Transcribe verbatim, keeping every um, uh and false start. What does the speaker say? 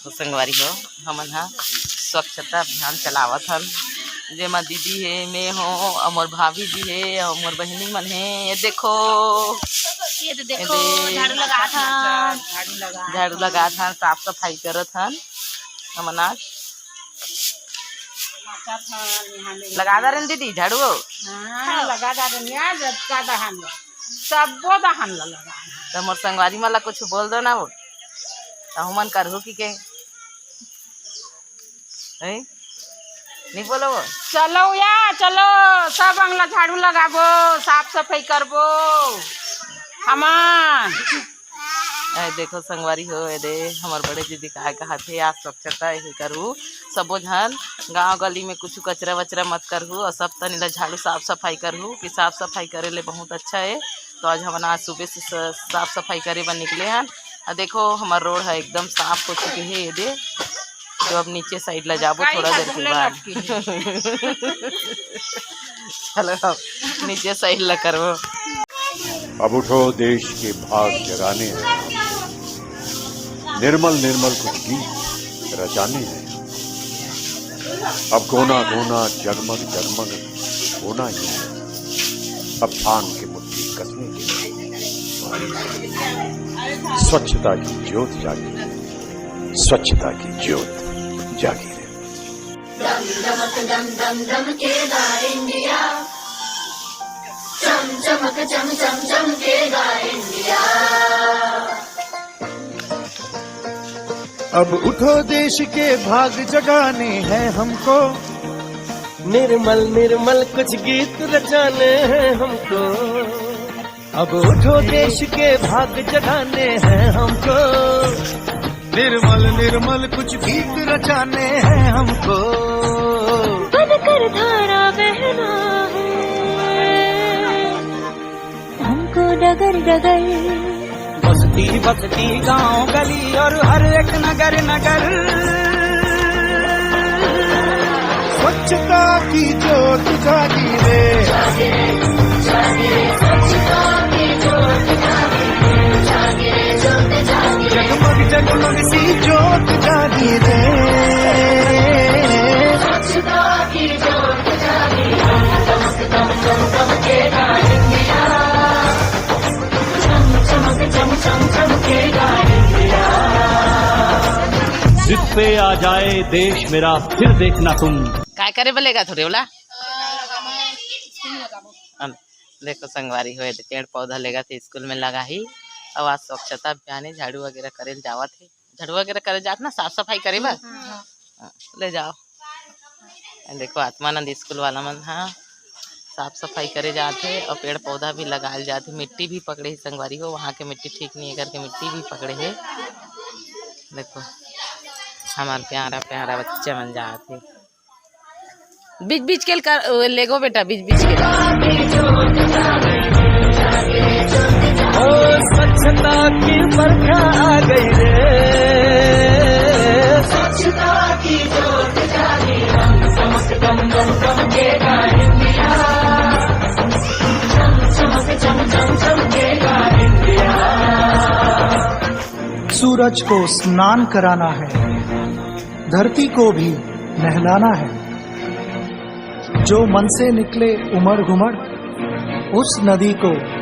तो संगवारी हो, हमन ह स्वच्छता अभियान चलावत हन, जेमा दीदी हे, मैं हो, अउ मोर भाभी जी हे, अउ मोर बहिनी मन हे। ये देखो, ये तो देखो, ये दे- झाड़ू लगात हन। झाड़ू लगात हन, साफ सफाई करत हन। हमन आज लगा डारेन दीदी झाड़ू। हाँ, लगा डारेन यार, जतका दहन ला, सब्बो दहन ला लगा। तो मोर संगवारी मन ला कुछ बोल दो ना वो, तो हमन करहू कि के? हैं? नहीं बोलो वो। चलो या, चलो, सब अंगला झाड़ू लगाबो, साफ सफाई करबो। हमन ए देखो संगवारी हो, ए दे हमर बड़े दीदी काय कहत हे, आज स्वच्छता ही करहू, सबो झन गांव गली में कुछ कचरा वचरा मत करहू, अउ सब तनी ला झाड़ू साफ सफाई करहू कि साफ सफाई करे ले बहुत अच्छा हे। तो आज हमन आज सुबह से स-, साफ सफाई करे बर निकले हन। अउ देखो हमर रोड ह एकदम साफ हो चुके हे, ये दे। तो अब नीचे साइड ला जाबो थोड़ा देर के बाद। चलो अब नीचे साइड ला करबो। अब उठो, देश के भाग जगाने हैं हम। निर्मल निर्मल कुछ गीत रचाने हैं। अब कोना कोना जगमग जगमग होना ही है। अब थाम के मुट्ठी कसने के लिए। स्वच्छता की ज्योत जागी है, स्वच्छता की ज्योत जागी है। दम दमक दम दम दमकेगा इंडिया, चम चमक चम चम चमकेगा इंडिया। अब उठो, देश के भाग जगाने हैं हमको। निर्मल निर्मल कुछ गीत रचाने हैं हमको। अब उठो, देश के भाग जगाने हैं हमको। निर्मल निर्मल कुछ गीत रचाने हैं हमको। बनकर धारा बहना है हमको डगर डगर। बस्ती बस्ती, गांव गली और हर एक नगर नगर। स्वच्छता की ज्योत जागी रे। जगमग जगमग सी ज्योत जागी रे। जिस पे आ जाए देश मेरा, फिर देखना तुम। काय करे बोलेगा थोड़े बोला? देखो संगवारी होए, पेड़ पौधा लेगा थे स्कूल में लगा ही। अउ आज स्वच्छता अभियान हे, झाड़ू वगैरह करे जावत हे। झाड़ू वगैरह करे जात ना, साफ सफाई करे बर। हाँ, ले जाओ। देखो आत्मानंद स्कूल वाला मन हा साफ सफाई करे जात हे अउ पेड़ पौधा भी लगाए जात हे। मिट्टी भी पकड़े हे संगवारी हो, वहाँ के मिट्टी ठीक नहीं है करके मिट्टी भी पकड़े हे। देखो हमार प्यारा प्यारा बच्चा मन जात हे। बीच बीच के कर, लेगो बेटा, बीच बीच के। ओ, स्वच्छता की बरखा आ गई रे। स्वच्छता की ज्योत जागी, दम दम दम दम दमकेगा इंडिया। चम चमक चम चम चमकेगा इंडिया। सूरज को स्नान कराना है, धरती को भी नहलाना है। जो मन से निकले उमड़ घुमड़, उस नदी को